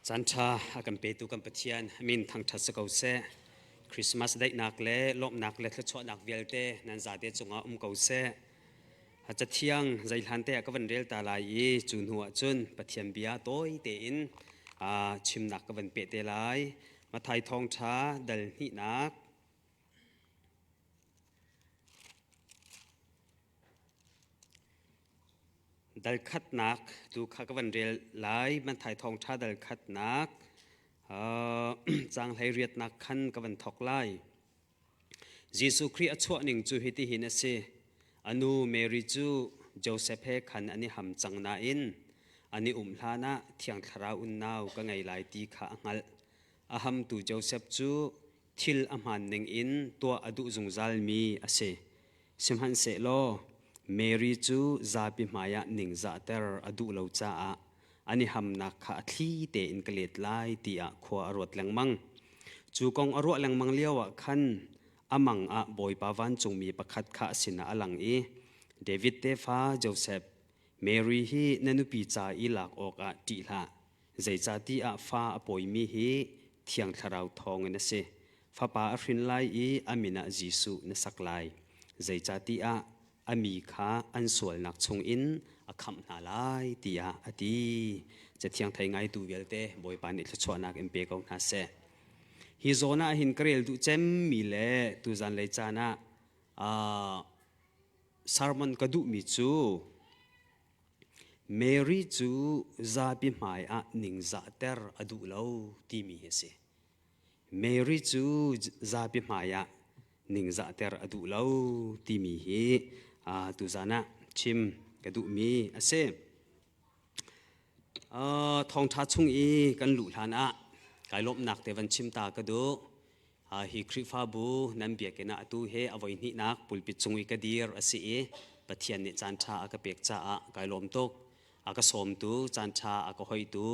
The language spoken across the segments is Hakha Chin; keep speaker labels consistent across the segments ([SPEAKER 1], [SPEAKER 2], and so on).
[SPEAKER 1] Caan ṭha a kan petu kan Pathian min thangṭhat si ko seh. Christmas daihnak le lawmhnak le thluachuahnak vialte nan zate cungah um ko seh. Cathiang zeihlan te ah ka van rel ta lai i cu hnu ah cun Pathian bia tawi tein chimnak ka van peh te lai. Matthai thawngṭha dal hnihnak Dal khatnak tu kha ka van rel lai. Matthai thawngṭha dal khatnak caang 18nak khan ka van thawk lai. Jesuh Khrih a chuah ning cu hitihin a si. A nu Mary cu Josef he khan an i ham cang nain an i um hlanah Thiang Thlarau unnau ka ngei lai ti kha a hngalh. A hamtu Josef cu thil a hmaan ning in tuah a duh zungzalmi a si. Sihmanhsehlaw Mary cu zapi hmaiah ningzahter a duh lo caah an i hamnak kha a thli tein ka let lai tiah khua a ruat lengmang. Cu kong a ruah lengmang lioah khan a mang ah Bawipa vancungmi pakhat kha a sinah a lang i David tefa Josef, Mary hi na nupi ca i lak awkah ṭih hlah. Zeicahtiah fa a pawimi hi Thiang Thlarau thawngin a si. Fapa a hrin lai i a min ah Jesuh na sak lai. Zeicahtiah a mi kha an sualnak chungin a khamh hna lai tiah a ti. Cathiang thei ngaitu vialte Bawipa nih thluachuahnak in pe ko hna seh. Hi zawn ah hin ka rel duh cemmi le tuzan lei caan ah sermon ka duhmi cu Mary cu zapi hmai ah ningzahter a duh lo timi hi a si. Mary cu zapi hmai ah ningzahter a duh lo timi hi tuzan ah chim ka duhmi a si. Thawngṭha chung i kan luh hlan ah kai lawmhnak te van chim ta ka duh. Hi Khrihfabu nan biakinn ah atu he a voihnihnak pulpit cung i ka dir a si i Pathian nih caanṭha a ka pek caah kai lawm tuk. A ka sawmtu, caanṭha a ka hoitu,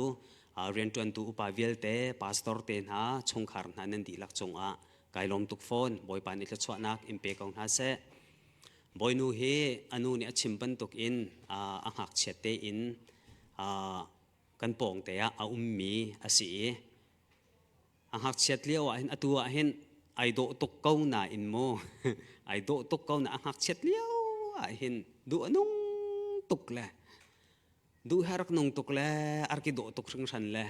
[SPEAKER 1] rianṭuantu upa vialte, pastor te hna, chungkhar hna nan dihlak cungah kai lawm tuk fawn. Bawipa nih thluachuahnak in pe ko hna seh. Bawinu hi a nu nih a chim bantukin a ngakchiat tein kan pawngte ah a ummi a si i A ngakchiat lio ah hin atu ah hin ai dawh tuk ko nain mu ai dawh tuk ko na a ngakchiat lio ah hin duh a nung tuk le duh he rak nung tuk le arki dawh tuk hringhran le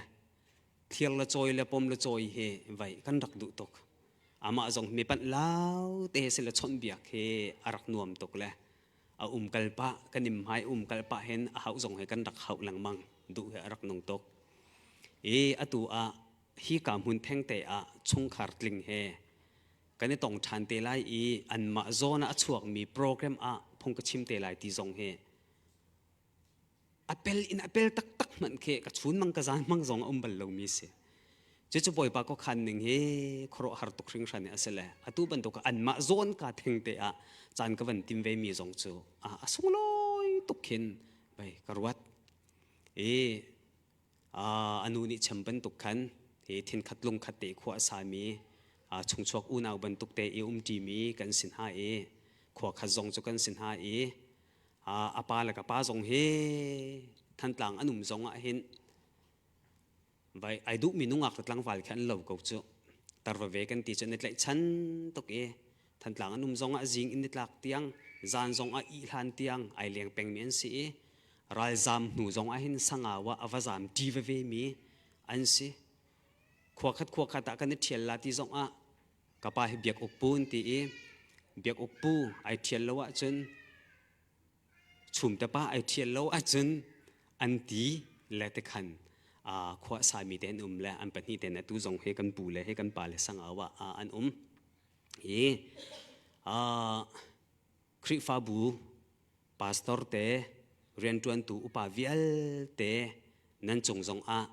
[SPEAKER 1] thlir le cawi le pom le cawi hi vai kan rak duh tuk amah zong mi panh lau te si le chawnh biak hi a rak nuam tuk le a um kal pah kan im hmai um kal pah hin a hauh zong he kan rak hauh lengmang duh he a rak nung tuk i atu ah hi ka hmun thengte ah chungkhar tling he kan i tong ṭhan te lai i anmah zawn ah a chuakmi program ah phung ka chim te lai ti zong hi a pel in a pel taktak hmanh khi ka chun mang ka zan mang zong a um bal lomi si. Cucu Bawipa khuakhan ning hi khuaruahhar tuk hringhran a si le atu bantuk anmah zawn ka thengte ah caan ka van tim ve mi zong cu a sunglawi tuk khin bai ka ruat. I a nu nih chem bantuk khan hi thinkhat lungkhat te khua a sami chungchuak unau bantuk te i umṭimi kan si hna i khua khat zong cu kan si hna i a pa le ka pa zong hi Thantlang an um zong ah hin vai ai duhmi nungak le tlangval khi an lo ko cu tarva ve kan ti cu an i tlaihchan tuk i Thantlang an um zong ah zing in nitlak tiang zan zong ah ihlan tiang ai leng pengmi an si i ralzam hnu zong ah hin sangau ah a va zam ṭi veve mi an si khua khat khua khat ah kan i ṭhial la ti zong ah ka pa hi biak uk pu an ti i biak uk pu ai ṭhial lo ahcun chumte pa ai ṭhial lo ahcun an ti le te khan khua sami te an um le an pahnih te atu zong hi kan pu le hi kan pa le sangau ah an um i Khrihfabu pastor te rianṭuantu upa vialte nan cung zong ah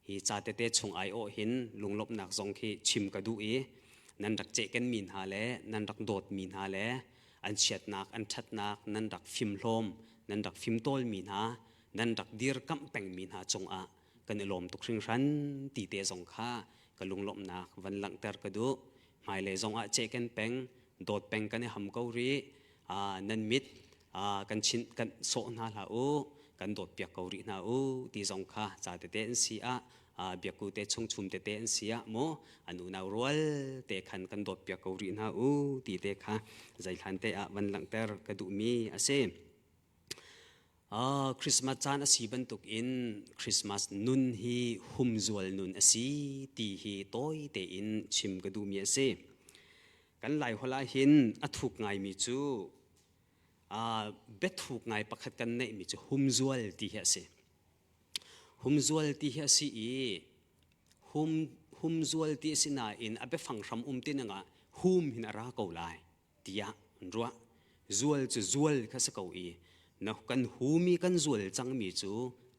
[SPEAKER 1] hi ca tete chung aiawh hin lunglawmhnak zong khi chim ka duh i nan rak cehken mi hna le nan rak dawt mi hna le an chiatnak an ṭhatnak nan rak fimhlawm nan rak fimtawl mi hna nan rak dirkamh peng mi hna cungah kan i lawm tuk hringhran ti te zong kha ka lunglawmhnak van langhter ka duh hmailei zong ah cehken peng dawt peng kan i ham ko rih nan mit kan chin kan sawh hna hlah u kan dawt piak ko rih hna u ti zong kha ca tete an si ah Biakku te chungchum tete an si ah maw an unau rual te khan kan dawt piak ko rih hna u ti te kha zeihlan te ah van langhter ka duhmi a si. Christmas caan a si bantuk in Christmas nun hi humzual nun a si ti hi tawi tein chim ka duhmi a si. Kan Laiholh ah hin a thuk ngaimi cu biathuk ngai pakhat kan neihmi cu humzual ti hi a si. Humzual ti hi a si i hum humzual ti a si nain a biafang hram um ti ning ah hum hin a ra ko lai tiah an ruah. Zual cu zual kha si ko i na kan hum i kan zual cangmi cu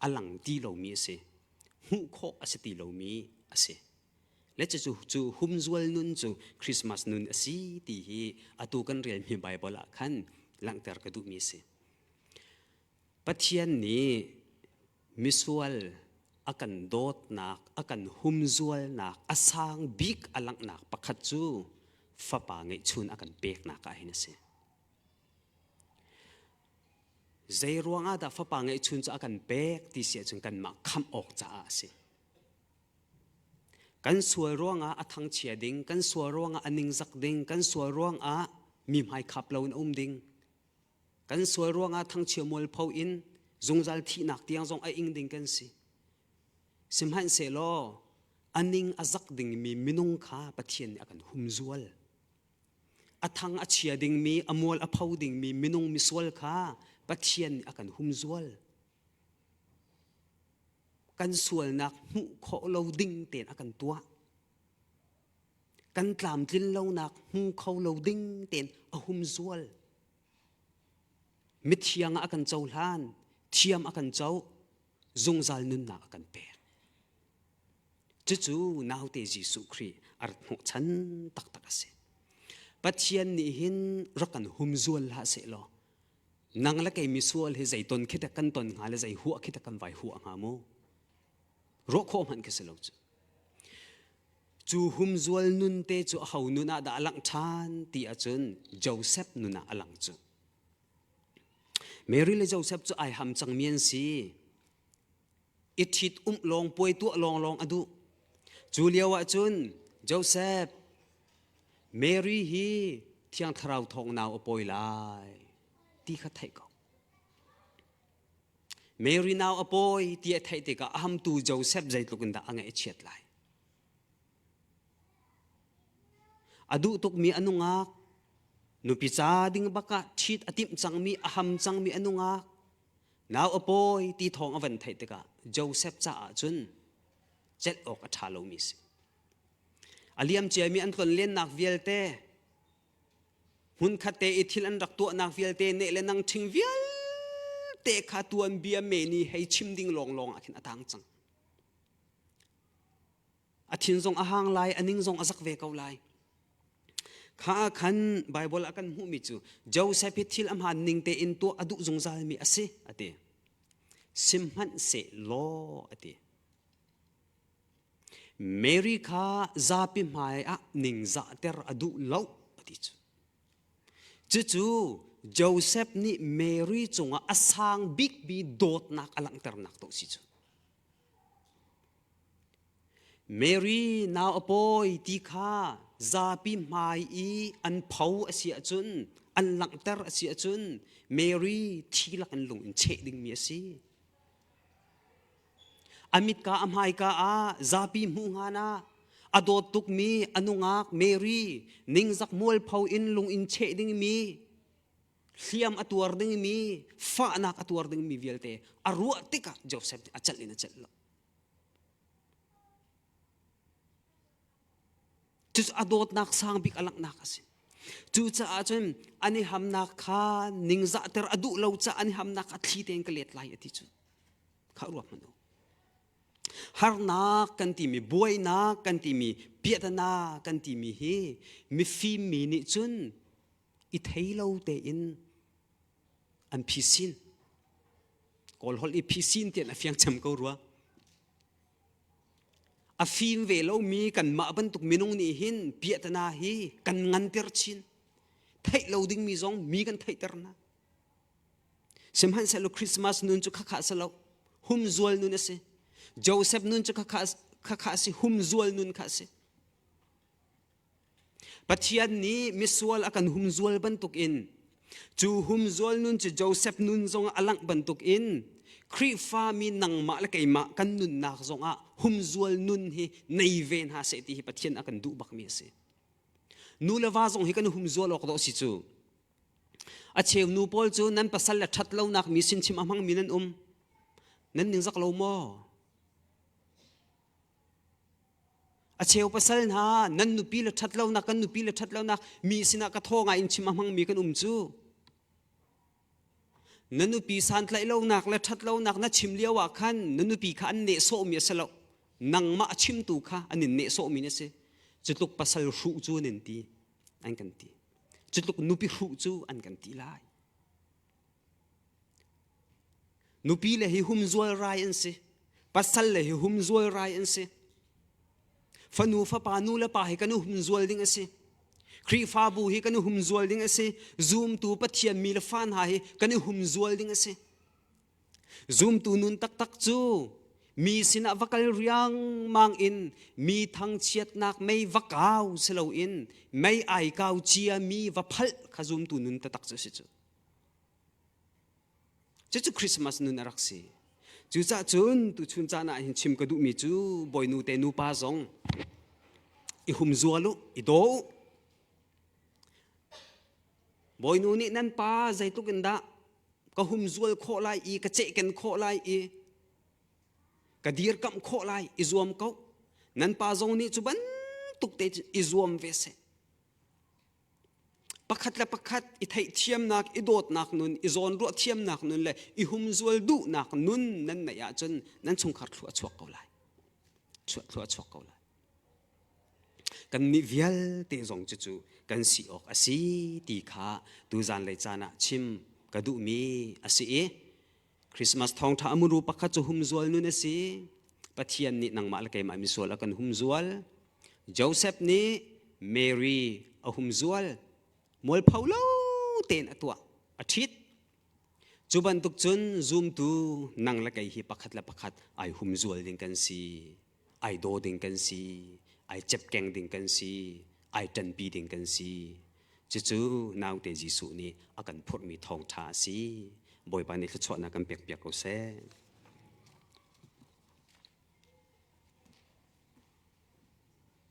[SPEAKER 1] a lang ti lomi a si. Hmuh khawh a si ti lomi a si. Le cucu cu humzual nun cu Christmas nun a si ti hi atu kan relmi Bible ah khan langhter ka duhmi a si. Pathian nih misual a kan dawtnak, a kan humzualnak a sang bik a langhnak pakhat cu fapa ngeihchun a kan peknak ah hin a si. Zei ruangah dah fapa ngeihchun cu a kan pek ti si ahcun kanmah khamh awk caah a si. Kan sual ruangah a thangchia ding, kan sual ruangah a ningzak ding, kan sual ruangah mi hmaikhap loin a um ding, Kan sual ruangah thangchia mualpho in zungzal thihnak tiang zong a ing ding kan si. Sihmanhsehlaw a ning a zak dingmi minung kha Pathian nih a kan humzual. A thang a chia dingmi, a mual a pho dingmi minung misual kha Pathian nih a kan humzual. Kan sualnak hmuh khawh lo ding tein a kan tuah. Kan tlamtlin lonak hmu kho lo ding tein a humzual. Mithiang ah a kan cohlan, thiam a kan co, zungzal nunnak a kan pek. Cucu naute Jesuh Khrih a rat hnawhchan taktak a si. Pathian nih hin rak kan humzual hlah sehlaw nang le kei misual hi zei ton khi dah kan ton hnga le zei huah khi dah kan vai huah hnga mu? Ruah khawh hmanh khi si lo cu. Cu humzual nun te cu aho nun ah dah a langh ṭhan ti ahcun Joseph nun ah a lang cu. Mary le Joseph cu ai ham cangmi an si. I ṭhit umh lawng puai tuah lawnglawng a duh. Cu lio ahcun Joseph, Mary hi Thiang Thlarau thawng nau a pawi lai ti kha theih ko. Mary nau a pawi ti a theih tikah a hamtu Joseph zeitluk in dah a ngaih a chiat lai. A duh tukmi a nungak, nupi ca ding bakah ṭhit a timh cangmi, a ham cangmi a nungak, nau a pawi ti thawng a van theih tikah Joseph caah cun celh awk a ṭha lomi a si. A liam ciami an tlonlennak vialte Hmunkhat te i thil an rak tuahnak vialte neh le nang ṭhing vialte kha tuanbia me nih hei chim ding lawnglawng ah khin a tang cang. A thin zong a hang lai, a ning zong a zak ve ko lai. Kha ah khan Bible ah kan hmuhmi cu Joseph hi thil a hmaan ning tein tuah a duh zungzalmi a si a ti. Sihmanhsehlaw a ti. Mary kha zapi hmai ah ningzahter a duh lo a ti cu. Cucu Joseph nih Mary cungah a sang bikmi dawtnak a langhternak to si cu. Mary nau a pawi ti kha zapi hmai i an pho a si ahcun an langhter a si ahcun Mary thi lak in lung in cheh dingmi a si. A mitka a hmaika ah zapi hmuh hngan ah a dawt tukmi a nungak Mary ningzak mualpho in lung in cheh dingmi hliam a tuar dingmi fahnak a tuar dingmi vialte a ruah tikah Joseph nih a celh in a celh lo. Cucu a dawtnak sang bik a langhnak a si. Cucaah cun an i hamnak kha ningzahter a duh lo caah an i hamnak a thli tein ka let lai a ti cu. Kha ruak hmanh u. Harnak kan timi, buainak kan timi, piahtana kan timi hi mifim mi nih cun i thei lo tein an phisin. Kawl holh i phisin tian a fiang cem ko rua. A fim ve lomi kanmah bantuk minung nih hin piahtana hi kan nganter chin. Theih lo dingmi zong mi kan theihter hna. Sihmanhsehlaw Christmas nun cu khakha si lo. Humzual nun a si. Joseph nun cu khakha. kha kha a si, humzual nun kha a si. Pathian nih misual a kan humzual bantukin cu humzual nun cu Joseph nun zongah a langh bantukin Khrihfa mi nangmah le keimah kan nunnak zongah humzual nun hi nei ve hna seh ti hi Pathian a kan duh bakmi a si. Nu le va zong hi kan humzual awk dawh si cu. A cheu nu pawl cu nan pasal le ṭhat lonak mi sin chim a hmangmi nan um. Nan ningzak lo maw? A cheu pasal hna nan nupi le ṭhat lonak kan nupi le ṭhat lonak mi sinah ka thaw ngai in chim a hmangmi kan um cu. Na nupi santlaih lonak le ṭhat lonak na chim lio ah khan na nupi kha an nehsawhmi a si lo. Nangmah a chimtu kha an in nehsawhmi na si. Cutluk pasal hruh cu an in ti, an kan ti. Cutluk nupi hruh cu an kan ti lai. Nupi le hi humzual rai an si. Pasal le hi humzual rai an si. Fanu fapa nu le pa hi kan humzual ding a si. Khrihfabu hi kan humzual ding a si. Zumtu Pathian mi le fa hna hi kan i humzual ding a si. Zumtu nun taktak cu mi sinah va kal riangmang in mi thangchiatnak mei va kau si loin mei ai kau cia mi va phalh kha zumtu nun taktak cu a si cu. Cucu Christmas nun a rak si. Cucaah cun tuchun caan ah hin chim ka duhmi cu bawinu te nupa zong i humzual u, i daw u. Bawinu nih nan pa zeitluk in dah ka humzual khawh lai i ka cehken khawh lai i ka dirkamh khawh lai i zuam ko. Nan pa zong nih cu bantuk te i zuam ve seh. Pakhat le pakhat i theihthiamnak, i dawtnak nun, i zawnruah thiamnak nun le i humzual duhnak nun nan neih ahcun nan chungkhar thlua a chuak ko lai. Thlua a chuak ko lai. Kannih vialte zong cucu kan si awk a si ti kha tuzan lei caan ah chim ka duhmi a si i Christmas thawngṭha a muru pakhat cu humzual nun a si. Pathian nih nangmah le keimah misual a kan humzual. Joseph nih Mary a humzual. Mualpho lo tein a tuah, a ṭhit. Cu bantuk cun zumtu nang le kei hi pakhat le pakhat ai humzual ding kan si. Ai daw ding kan si. Ai cepkeng ding kan si. Ai ṭanpi ding kan si. Cucu naute Jesuh nih a kan phurhmi thawngṭha a si. Bawipa nih thluachuahnak kan pekpiak ko seh.